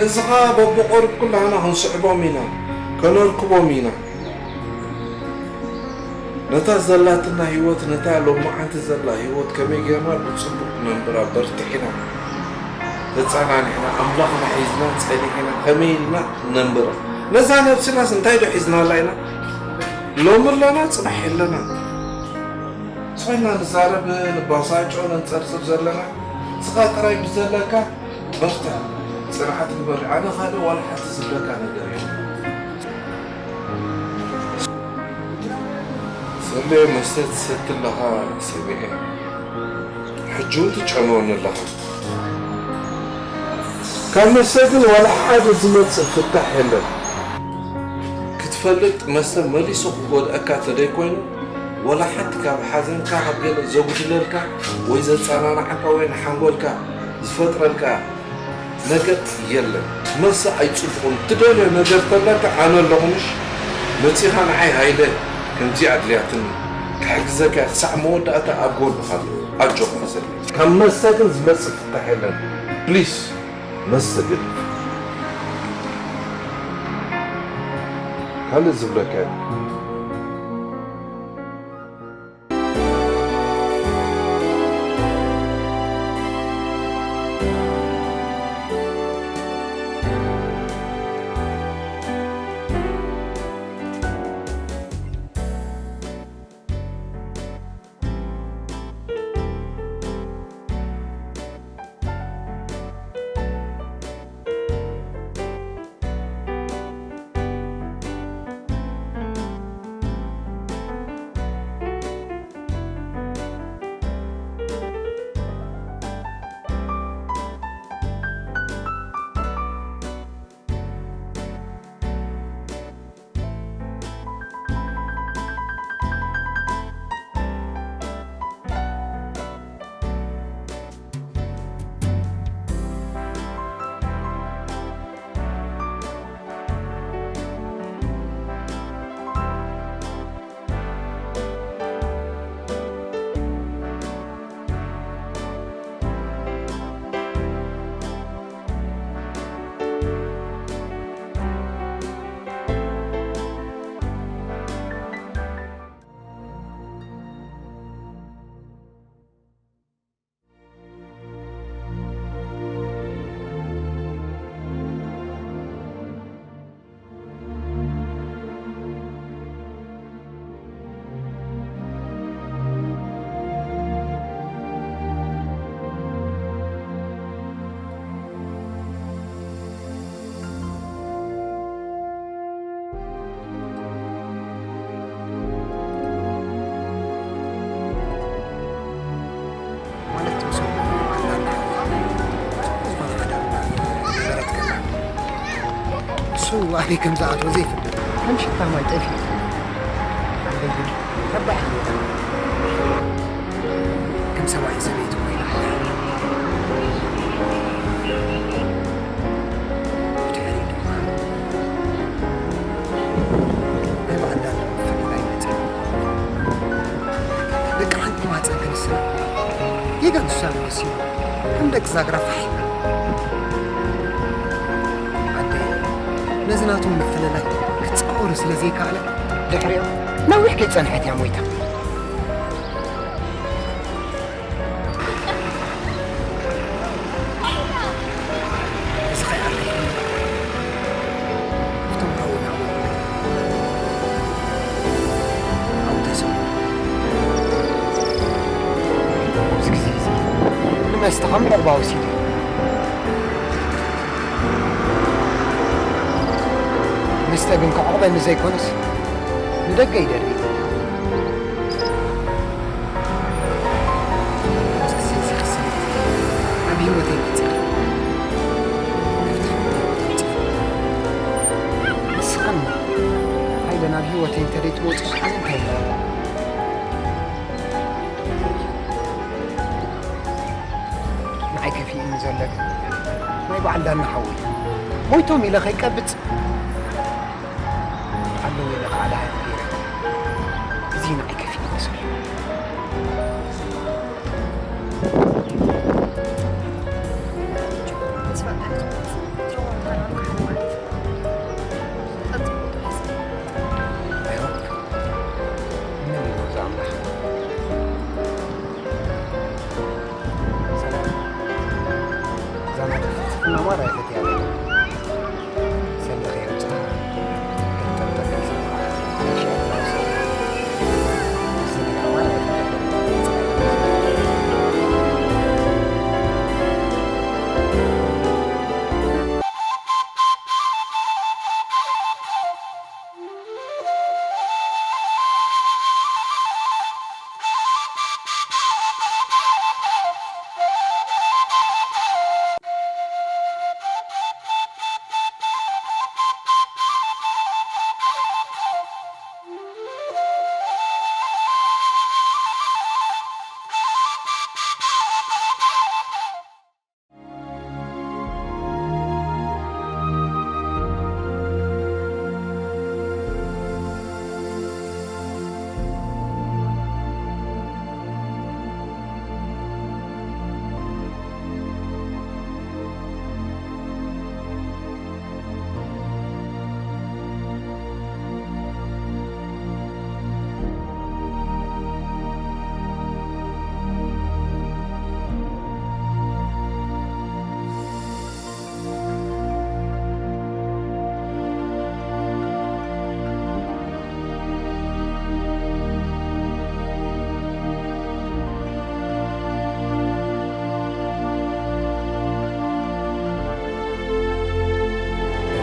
እዚ ኸኣ በብቐሩብ ኩላህና ክንስዕቦም ኢና፣ ከነርክቦም ኢና። ነታ ዘላትና ህይወት፣ ነታ ሎማዓንቲ ዘላ ህይወት ከመይ ጌርና ብጽቡቕ ነንብራ በርቲዕና፣ ተጸናኒዕና፣ ኣምላኽና ሒዝና ጸኒዕና ከመይ ኢልና ነንብራ? ነዛ ነብስናስ እንታይ ዶ ሒዝናላ ኢና? ሎሚ ኣለና፣ ጽባሕ የለና። ስቕ ኢልና ንዛረብ፣ ንባሳጮ፣ ነንጸርጽር ዘለና፣ ንስኻ ጥራይ ብዘለካ በርትዕ፣ ጽንዓት ግበር። ኣነ ካልእ ዋላ ሓንቲ ዝብለካ ነገር የለን። ሰሌ፣ መስተ ትሰቲ ኣለኻ ሰሚዐ። ሕጂ እውን ትጨንወኒ ኣለኻ። ካብ መስተ ግን ዋላ ሓደ ዝመጽእ ፍታሕ የለን። ክትፈልጥ፣ መስተ መሊሱ ክጎድኣካ ተደይኮይኑ፣ ዋላ ሓንቲ ካብ ሓዘንካ፣ ካብ ገለ ዘጉድለልካ ወይ ዘጸናንዓካ ወይ ንሓንጎልካ ዝፈጥረልካ ነገር የለን። መስተ ኣይጽቡቕን። ትደልዮ ነገር ተለካ ኣነ ኣለኹ፣ ምሽ? መጺኻ ንዓይ ሃይለ፣ ከምዚ ኣድልያትኒ፣ ክሕግዘካ ክሳዕ መወዳእታ ኣብ ጎንኻ ኣለኹ። ኣጆኻ ሰሌ። ካብ መስተ ግን ዝመጽእ ፍታሕ የለን። ፕሊስ፣ መስተ ግን ካልእ ዝብለካ የለን። ማለት፣ ምስ ኣንዳና ጽቡቕ ዝኾነ ሓዳር ነበረት ከላ፣ እሱ ኣበይ ከም ዝኣተወ ዘይፍለጥ። ከም ሽታ ማይ ጠፊኡ። ኣበይ ግን? ረባሕ። ከም ሰብኣይ ሰበይቲ ኮይና። ብድሕሪኡ ድማ ናይ ባዕዳ ምፍልላይ መጸ። ደቂ ሓንቲ ማህጸን ክንስና ጌጋ ንሳ መሲሉ ከም ደቂ ዛግራ ፋሕ ኢልና። ኣደይ ነዚ ናቶም ምፍልላይ ክትጻወሮ ስለ ዘይከኣለ ድሕሪኦም ነዊሕ ከይጸንሐት እያ ሞይታ። እዚ ኸኣ ኣብቶም ሓውና ወዲ ኣብኡ ተሰሙ። ኣብዚ ግዜ እዚ ንመስተ ከም ዕቑባ ወሲዱ። መስተ ግን ከዕቑበኒ ዘይኮነስ ንደገ ይደርቢ። ንስኻን ሃይለ ናብ ህይወተይ እንተደይትመፁ ኣነ እንታይ ይገብር? ንዓይ ከፊእኒ ዘሎ ግን ናይ በዓል ዳና ሓወይ ሞይቶም ኢለ ከይቀብጽ ኣለዉ ኢለ ከዓ ደሃይ ገይረ። እዚ ንዓይ ከፊእኒ ዘሎ።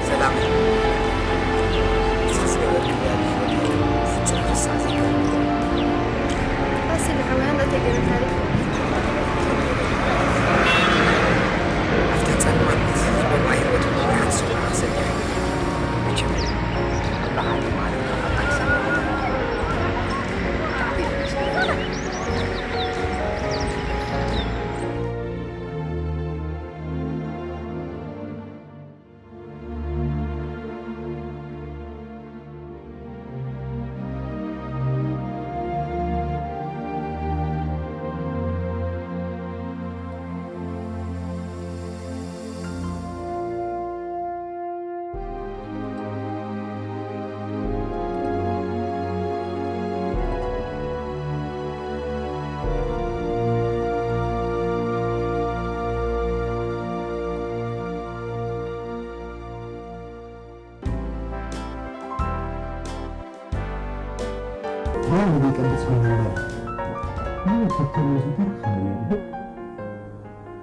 ሰላም። እስኪ ዝገበርክዎ ፍጹም ክሳዕ ዘይከውን። ፋሲል ሓወይ፣ ሃንደእተይ ገይረ ታሪኽ። ኣብታ ጸልማት ዝጸልማ ህይወት ብዙሓት ስዉኣት ክሰግር እዩ። መቸም፣ ኩሉ ሓደ ማለት ተቐባሊ ሰብ።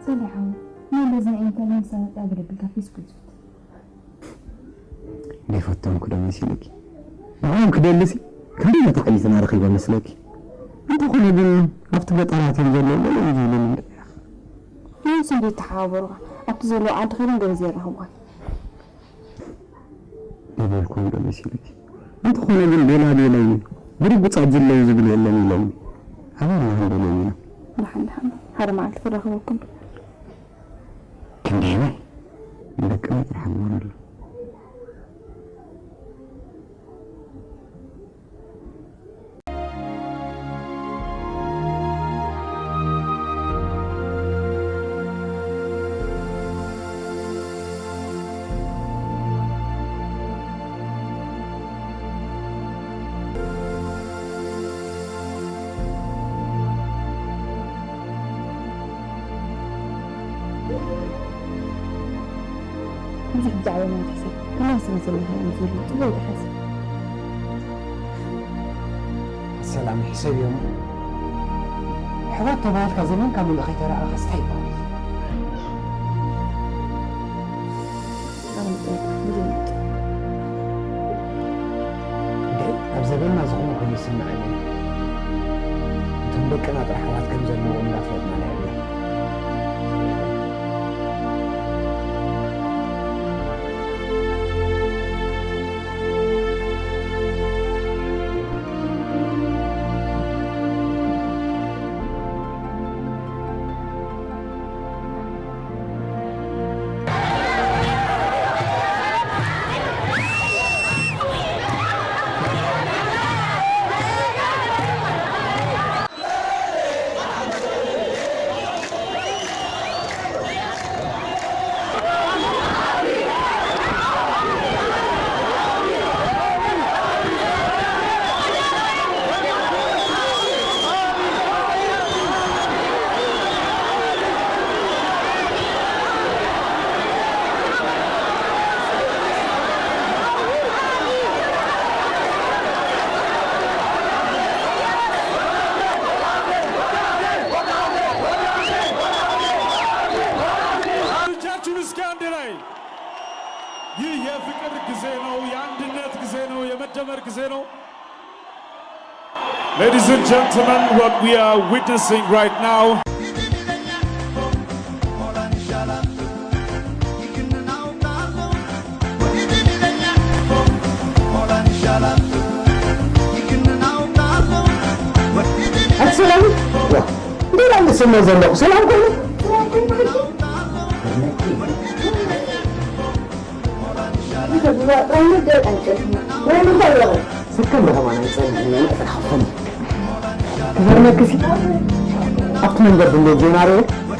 ሰላም ሓወይ፣ ናይ በዝና ኢንተርኔት ዘመጣ ገለግል ካፌ ስኩት። ዘይፈተንኩ ዶ መሲሉኪ? ንዕኦም ክደልሲ ክንደይ መታዕቢትና ረኺበ መስለኪ? እንተኾነ ግን ኣብቲ ገጠራት እዮም ዘለዉ ገለ እዮም ዝብሉኒ። ንሱ እንዴት ተሓባበሩኻ? ኣብቲ ዘለዉ ዓዲ ከይዶም ገለ ዘይራኸቡኻ? ይበልኩም ዶ መሲሉኪ? እንተኾነ ግን ቤላ ቤላ እዩ። ብርጉጻት ዝለዩ ዝብሉ የለን ኢሎም። ኣበይ ኢና ክንደልዮም ኢና? ደሓን ደሓን። ሓደ መዓልቲ ክራኸበኩም። ክንደየናይ? ንደቅና ጥራሕ እሞ ኣሎ። ብዙሕ ብዛዕባ ማይ ትሕሰብ፣ ከመይ ስለ ዘለኻ እዮም ዝብሉ፣ ጽቡቕ ይትሓዝ። ሰላም፣ ሕሰብዮም። ኣሕዋት ተባሂልካ ዘመንካ ሙሉእ ከይተራኣኻስ እንታይ ይበሃል? ኣነ ይጠይቅ፣ ብዙሕ ይምጥ። እና ዝኾነ ኮይኑ ይስምዐኒ። እቶም ደቅና ጥራሕ ኣሕዋት ከም ዘለዎም እንዳፈለጥና ኢና። እጃችሁን እስኪ አንድ ላይ። ይህ የፍቅር ጊዜ ነው፣ የአንድነት ጊዜ ነው፣ የመደመር ጊዜ ነው። Ladies and gentlemen, what we are witnessing right now. ሰላም እንዴት አለ ስመ ዘለኹ ሰላም ኮይኑ ስከም ረኸባና ይጸንሕ ኢና ንዕፈን ሓፈን ክገርመክሲ ኣብቲ መንገዲ እንደ ጀማሪ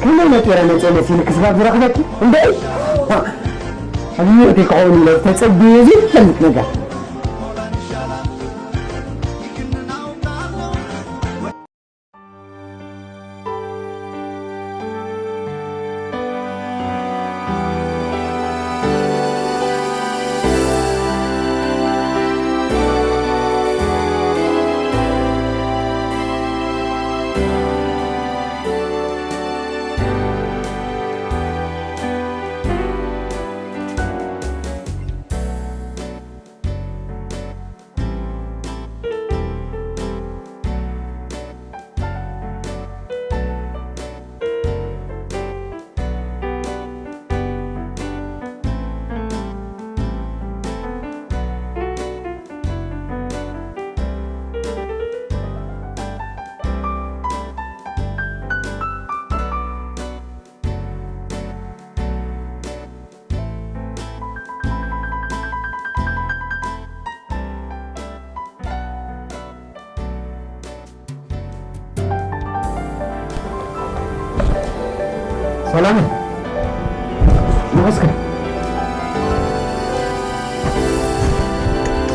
ከመይ ነጢረ መጸ መሲሉ ክስባብ ዝረኽበኪ እንደ ኣብ ህይወተይ ክኸውን ኢለ ተጸብየ ዘይፈልጥ ነገር ሰላም ንስከ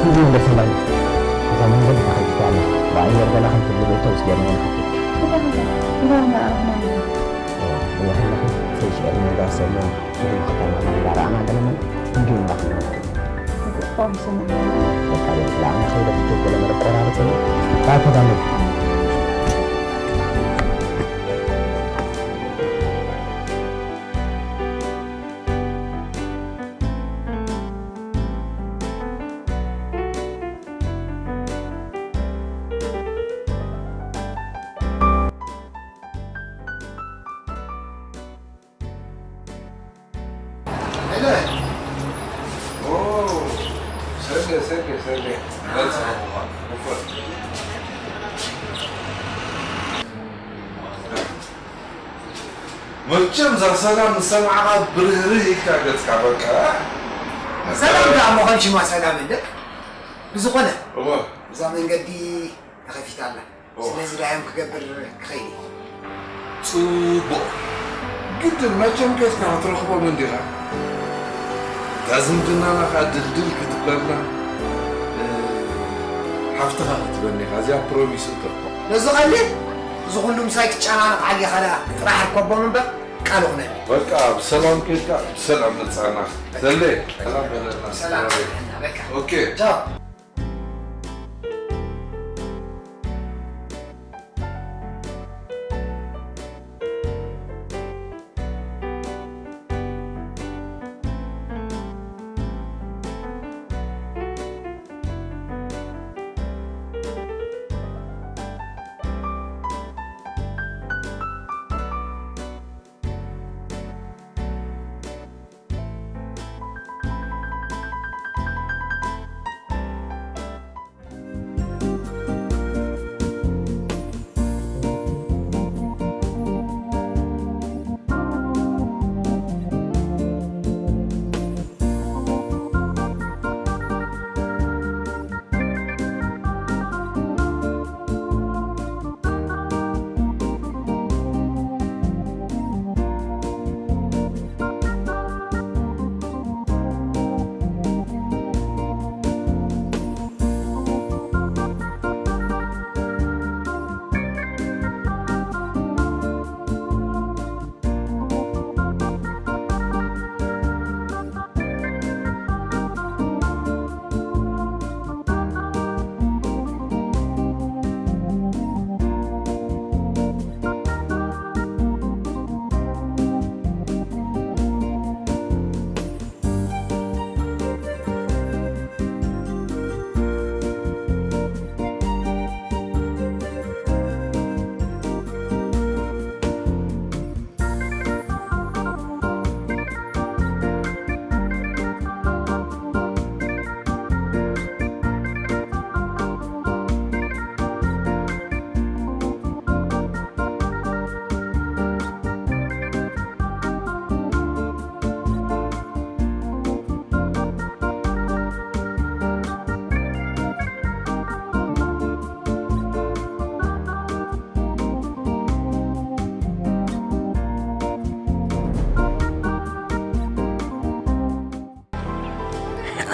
እንዴ እንደ ሰላም እዛ መንገድ ታኸይታ ብኣየር ገላ ከም ትብል እቶ ዝገርመ መቸም እዛ ሰላም ዝሰማዕኻ ብርህርህ ኢልካ ገጽካ በቃ። ሰላም ደኣ እሞ ከም ሽማ ሰላም እንደ ብዝኾነ እዛ መንገዲ ተኸፊታ ኣላ። ስለዚ ዳዮም ክገብር ክኸይድ እዩ። ጽቡቕ። ግድን መቸም ኬድካ ክትረኽቦም እንዲኻ። እታ ዝምድናና ኸኣ ድልድል ክትብለልና፣ እ፣ ሓፍትኻ ክትበኒ ኢኻ። እዚኣ ፕሮሚስ እንተኮ። ነዚ ቐሊ፣ እዚ ኹሉ ምሳይ ክትጨናነቕ ዓሊኻ ደኣ ጥራሕ ርከቦም እምበር፣ ቃል ኹነኒ። በቃ፣ ብሰላም ኬድካ፣ ብሰላም መጻና። ሰሌ፣ ሰላም በለና። ሰላም በለና፣ በቃ። ኦኬ። ቻው።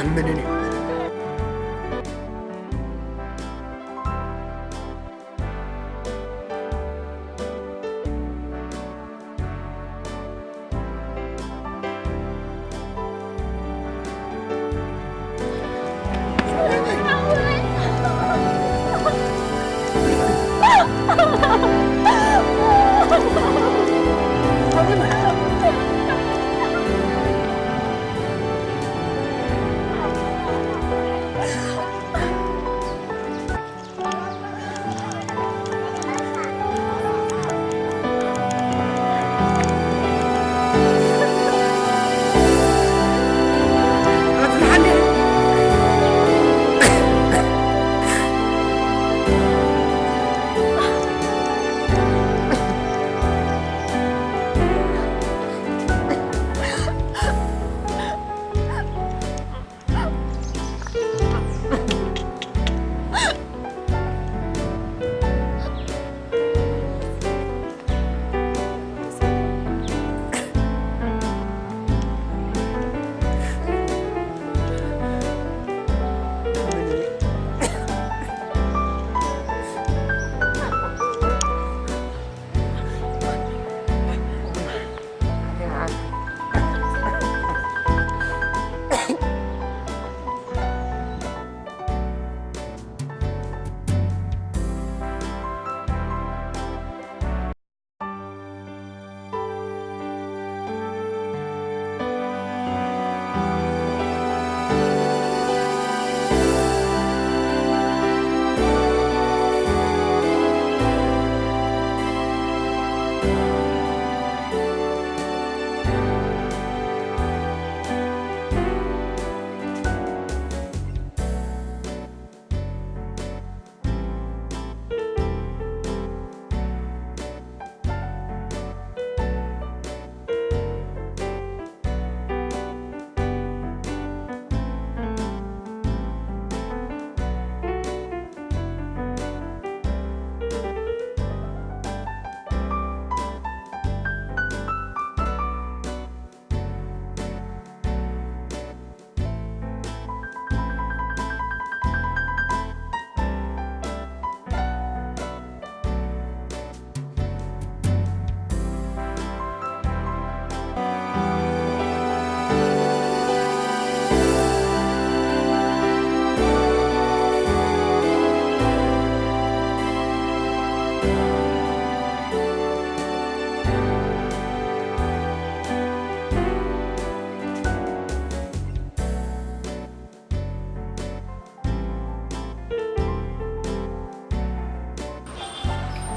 ምንን እዩ?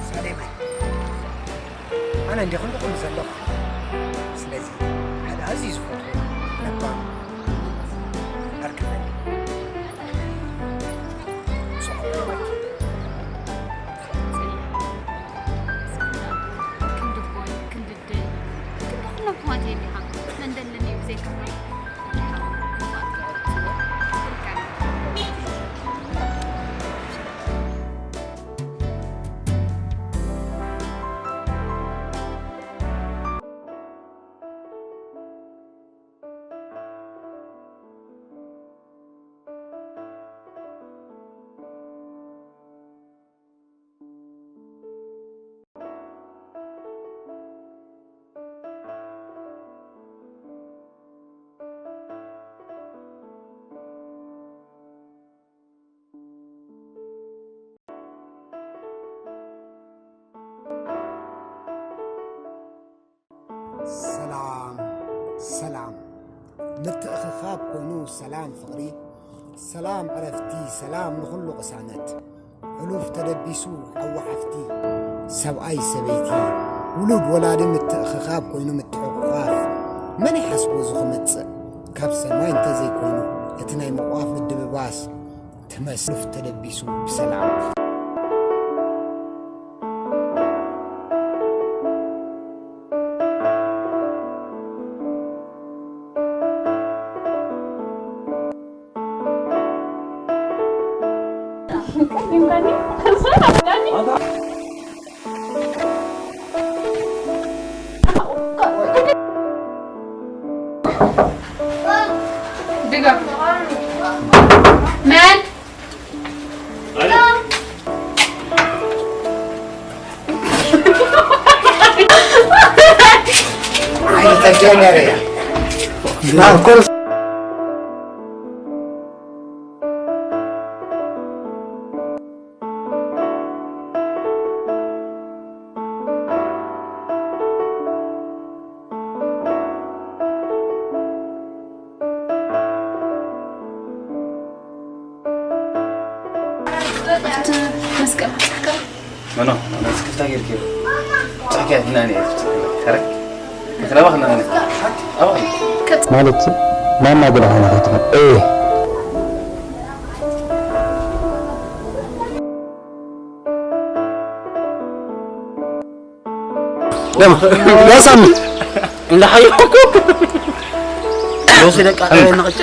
ሳሌማይ፣ ኣነ እንዲኹም ድኹም ዘለኹ። ስለዚ ሓደ ኣዝዩ ዝፈትዎ ለባም ኣርክበኒ። ክንዲ ኾን፣ ክንዲ ደይ፣ ክንዲ ኩሎም ክኾን የብልኻ። መን ደለኒ ብዘይካ ሰላም፣ ሰላም። ምትእኽኻብ ኮይኑ ሰላም ፍቕሪ፣ ሰላም ዕረፍቲ፣ ሰላም ንኹሉ ቅሳነት። ሕሉፍ ተደቢሱ ሓዊ ሓፍቲ፣ ሰብኣይ ሰበይቲ፣ ውሉድ ወላዲ ምትእኽኻብ ኮይኑ ምትሕቑቓፍ። መን ይሓስቦ እዚ ክመጽእ? ካብ ሰማይ እንተዘይኮይኑ እቲ ናይ ምቑዋፍ ምድብባስ፣ ትመስል ተደቢሱ ብሰላም። ድጋፍ። መን? መስቀል መስቀል መኖ መስክፍታ ጌርኪ ጻኪያ ዲና ኔ ከረ ከረባ ከና አባ ማለት ማማ ገለ ሆነ ከትነ እ ደማ ያሳሚ እንዳሓየኩ ዶሲ ደቃ ነቅጫ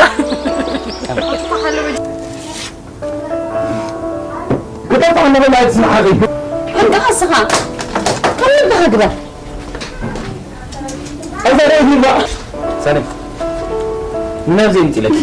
ክጠፋ ነበላ ኣይትስምዓኺ ሕልቅኻ እስኻ ከመይ ኢልካ ግበር ኣይዛረብ ይባ ሳሌም ናብዚ ይምፅለኪ